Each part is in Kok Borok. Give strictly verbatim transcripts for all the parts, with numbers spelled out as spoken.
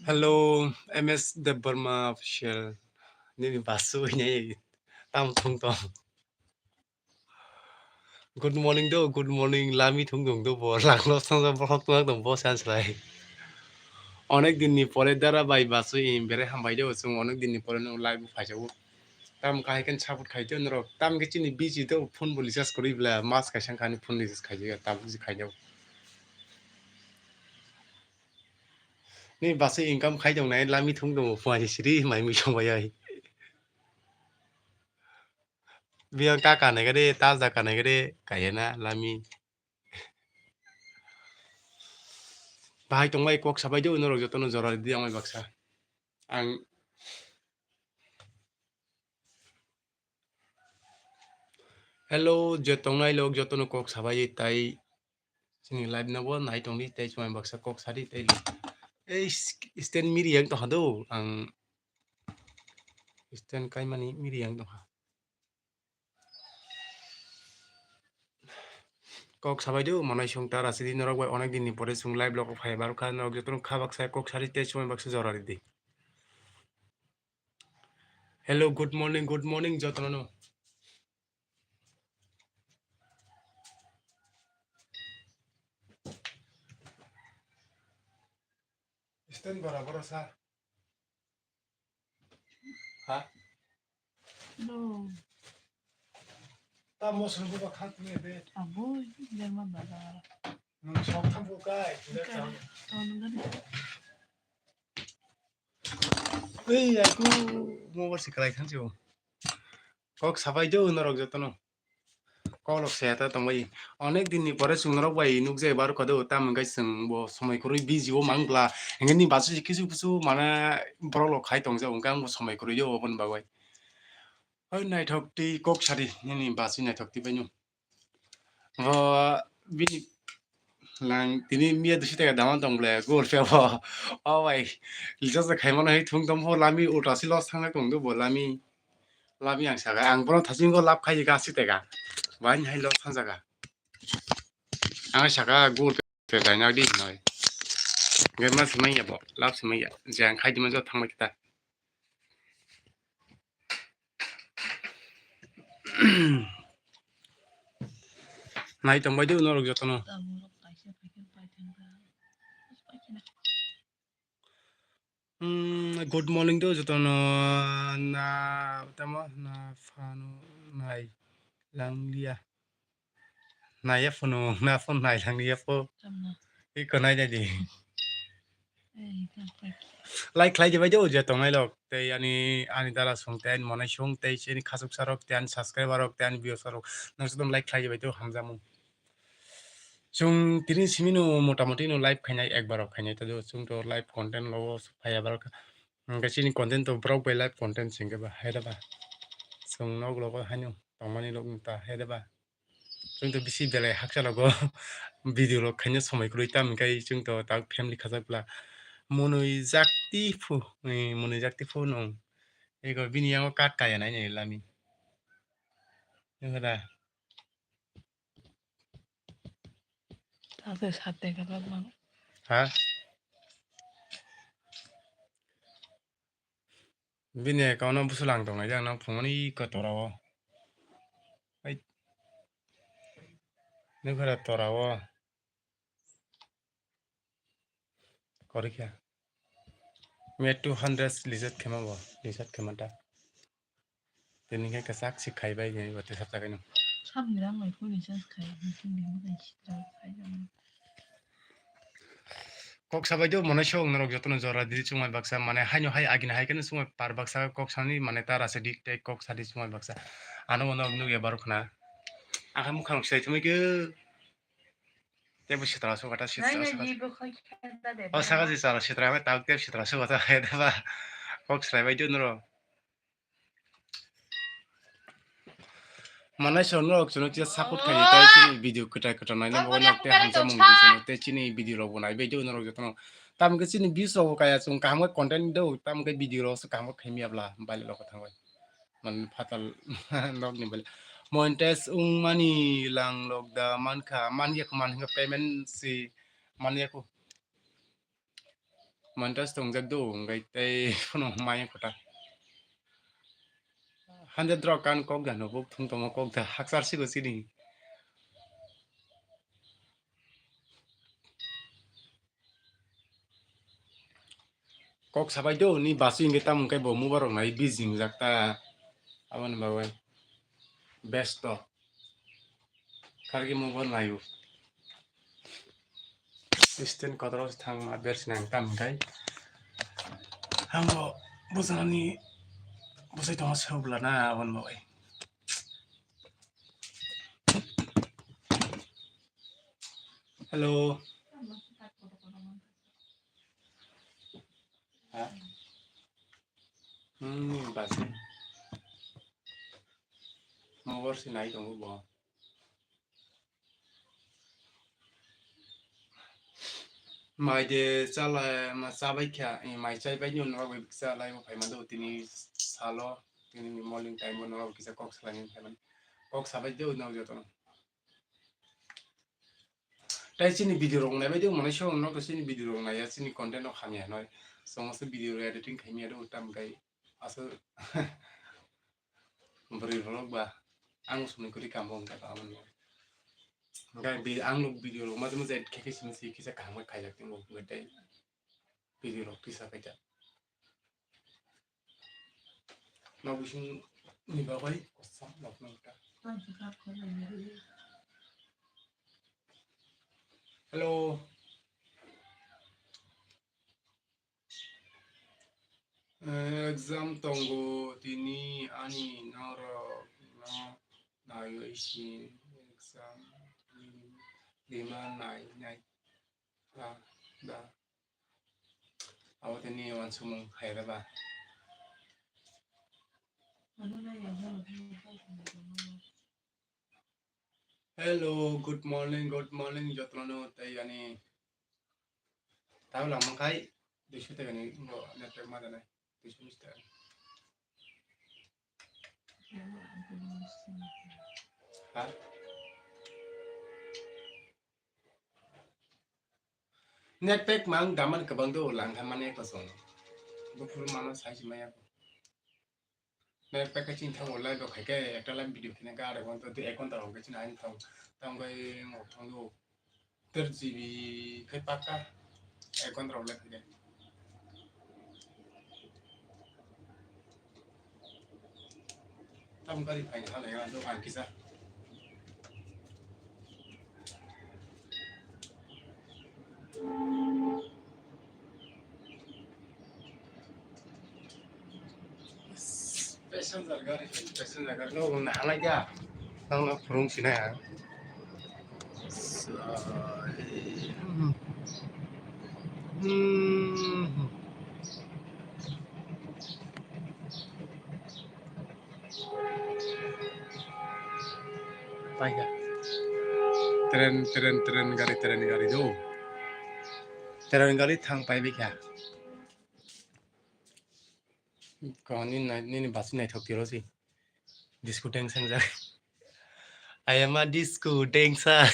Hello, M S Debbarma official. Nini basu ini tam thung tong. Good morning do, good morning. Lami thung tong do bo. Langno sangsa bohok tong tong bo san slai. Onek din ni pore dara bai basu in bere hambai do chung onek din ni pore no live phai jago. Tam kahai kan support khai do norok. Tam ke chini busy do phone bo recharge kori bla mas kaisang kani phone recharge khai do tam busy khai do. Ni basi income khai tong nai lami thung tong phai siri mai mi song bai ai. Biang ka kanai gade ta ja kanai gade kaya na lami. Bahai tong bai kok sabai do norok joto no jora di ang bai baksa. Ang Hello, je tongnai lok joto no kok sabai tai. Chini live no bo nai tong di tei chumai baksa kok sadi tei. Ei stand miri yang tong hado ang stand kai mani miri yang tong ha. Kok sabai do manai sung tara sidi norok bai onek din ni pore sung live lok phai bar kha norok joto no kha baksa kok sadi tei chumai baksa jora di. Hello, good morning, good morning joto no. Stand bara bara sa. Ha? No. Ta mo sunu ba khat ni be. Abo, derma bazar. Nung sok tham bu kai. Kai. Tau nung gani. Ei, aku mau bersih kelai kan sih. Kok sabai do norok joto no. Kolok se ta tongbai. Onek din ni pore chwng norok bai nukjai bar kha do, tamo hwnkhe chwng bo somoi kwrwi busy o mang bla. Hwnkhe ni basu se kisu kisu mane borok rok khai tongjak, hwnkhe ang bo somoi kwrwi o oboni bagwi. Oi naithok twi kok sadi, nini basu naithok twi bai nw. Bo bini lang tini miya dusi taka dama tong ble, Google Pay bo. O bai, recharge khaimano hai thung tong pho lami ulta si loss thang tong do bo lami. Lami ang saka, ang bono thaching go lab khai ga si teka. Bai hai loss thang saka. Ang saka Google Pay kaina di noi. Ge ma simai ya bo, lab simai ya. Je ang khai di ma jo thang bai kita. Nai tong bai di norok jotono. Mm, good morning to jotono na tamo na phano nai lang liya. Nai ya phano na phone nai lang liya pho. Tamno. Iko nai dai di. Ei, tam pai. Like khlai di bai do je tongnai lok tei ani ani dara song tei ani monai song tei ani khasuk sarok tei ani subscriber rok tei ani viewers rok nang sodom like khlai di bai do hamjamung. Chwng tini simi no mota moti no live khainai ekbar rok khainai ta do chwng to live content lo phai abar ka. Hwnkhe chini content to borok bai live content singkhe ba hai da ba. Chwng nok logo haino tongmani lok ta hai da ba. Chwng to bisi belai hakcha logo video rok khaina somoi kwrwi tam hwnkhe chwng to tak family khajak bla. Monoi jakti phu, eh, monoi jakti phu nung. Ego bini yango kat kaya nai nai lami. Nung da. Tate sate kata bang. Ha? Bini account no busulang tongnai jang nang phungmani ko torao. Ai. Nukara torao. Korikha. Me two hundred lizard khema bo, lizard khema ta. Tini khe kwchak si khai bai ni bo tesap ta kaino. Samni ram mai phone recharge khai, phone ni mujai sitra khai jang. Kok sabai do mane song norok jotono jora diri chumai baksa mane haino hai agini hai khe chumai par baksa kok sani mane ta rasa dik tei kok sadi chumai baksa. Ano mano nugya barok khna. Akhe mukhang sai thumai khe. Tei bo sitra so kata sitra so. O saka ji sara sitra mai tak tei sitra so kata hai da ba. Kok srai bai do noro. Manai so norok chwngno kisa support khaidi tei chini video kwtal kwtal naina bagwi nok tei hamjakmung di chwngno tei chini video rok bo naibai do norok jotono. Tamo khe chini views rok bo kaya chwng kaham khe content do tamo khe video rok se kaham khe khaimya bla baile rok thangbai. Man phatal nokni baile. Monetize wngmani lang lok da mankha, manya kho man hwnkhe payment si manya kho. Montas tongjak do, hwnkhe tei phano maya kota. Hundred rok kan kok da no, buk thung tongma kok da, hakchar sigo chini. Kok sabai do, ni basi hwnkhe tamo hwnkhe bo mobile rok nai busy wngjak ta. Aboni bagwi besto. Kargi mobile naio. Stand kotor thang ma ber sinang tam hwnkhe. Hambo bujani bujai tongo sebla na aboni bagwi. Hello. Ha? Hmm, basi. Mobile se nai tongo bo. Mai de chala, ma chabai kha, eh, mai chaibai ni ulo bai kisa lai bo phaima do tini salo, tini morning time bo no kisa kok salai ni phaimani. Kok sabai de ulo joto no. Tai chini video rok naibai de mane so no to chini video rok naiya chini content no hamya noi. Songo se video editing khaimya do tam kai aso bwrwi rok ba ang sumui kuri kamo wngkha to amoni. Hingke bi-, ang nuk video rok maje maje edit khe khe simi se kisa kaham khe khaijak tongo, hingke tei video rok kisa khaijak. Nok bising ni bagwi kosom nok nang ta. Hello. Eh, exam tongo tini ani norok no naiwi si exam lima nai nai la da abo tini wansukmung hai rwba. Hello, good morning, good morning, jotono tei ani tao lama kai duisu tei ani ngo network ma dane duisu mister. Ha? Net pack mang daman kwbang do langkha mane kosong. Buphuru mano sai si maya. Net pack chini thang live rok khaikhe ekta live video khina khe adak ghonta tei ek ghonta rok khe chini ani thang. Tamo khe ngo thang do ter G B khe pakka ek ghonta rok live khaikhe. Tam gari phai ha le do ang kisa. Passenger gari, passenger gari no na halai ya. Tang na phurung sina ya. Hmm. Paikha. Tren, tren, tren gari, tren gari do. Tren gari thang paibaikha. Kani nai, nini basi naithok tiro si. Disco dance hangjak. I am a disco dancer.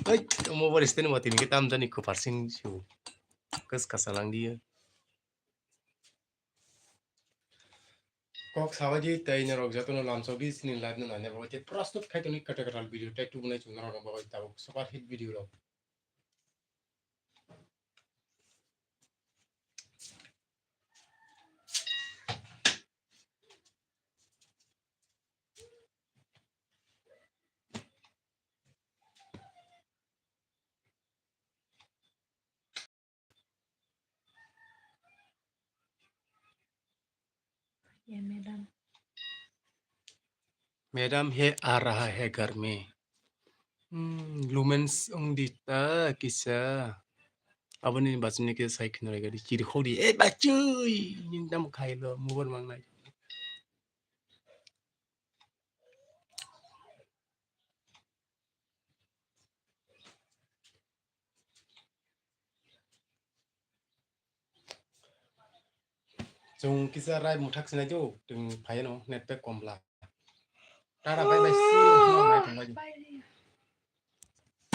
Oi, mobile stand mo tini ke tam jani ko parsing su. Kas kasalang dia. Kok sabaji tei norok jotono lamsogwi chini live no naina bagwi tei prostut khai tongwi kwtal kwtal video tei tubunai chwng norokno bagwi tabuk super hit video rok. Ya, madam. Madam, he आ रहा है घर में. Hmm, lumens wng di ta kisa. Aboni bachini kisa sai kheno rai gari chiri khodi. Eh, bachoi! Ning tam khailo, mobile mangnai. Chwng kisa rai muthak sinai do, chwng phaiano net pack komla. Tara bye bye, see you.